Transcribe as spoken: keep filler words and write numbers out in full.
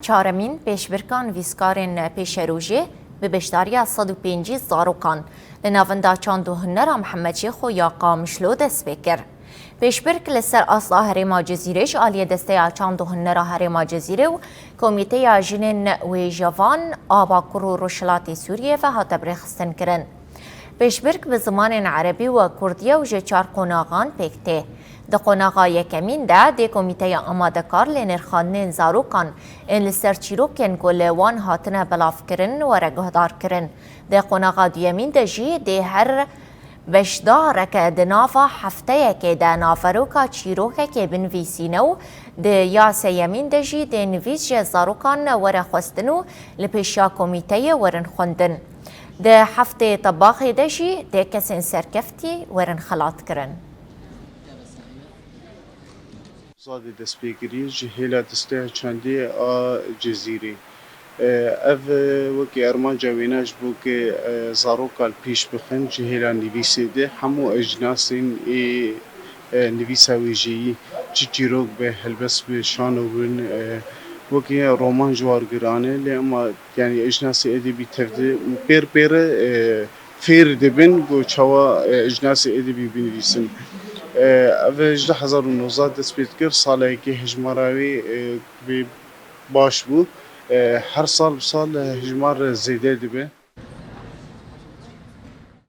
Çaremîn pêşbirka nivîskarên pêşerojê bi beşdariya sed û pêncî zarokan li Navenda Çand û Hunera Mihemed Şêxo ya Qamişlo dest pê kir. Pêşbirk li ser asta Herêma Cizîrê ji aliyê Desteya Çand û Hunera Herêma Cizîrê û Komîteya Jinên Wêjevan a Bakur û Rojhilatê Sûriyê ve hate birêxistin kirin. Pêşbirk bi zimanên erebî û kurdî ye û ji çar qonaxan pêk tê. Di qonaxa yekemîn de dê komîteya amadekar lê nirxandinên zarokan ên li ser çîrokên ku li wan hatine belavkirin were guhdarkirin. Di qonaxa duyemîn de jî dê her beşdareke di nava hefteyekê de naveroka çîrokekê binivîsîne û di ya sêyemîn de jî dê nivîs ji zarokan were xwestin û li pêşiya komîteyê werin xwendin. Di heftê tebaxê de jî dê kesên serkeftî werin xelatkirin. Zadê destpêkirî ji hêla desteya çandê a Cizîrê. Ev wekî armanca wêna ji bo ku zaroka li pêş bixin ji hêla nivîsê de hemû ecnasên ê nivîsa wêjeyî, çi çîrok be, helbest be, şano bin, wekî roman ji war giran e, lê ema, yanî ecnasê edebî tevdi û pêr pêre fêr dibin ku çawa ecnasê edebî binivîsin. Ev ji du hezar û nozdeh dest pê dikir, salekê hejmara wê bê baş bû. Her sal bi sal hejmar zêde dibe.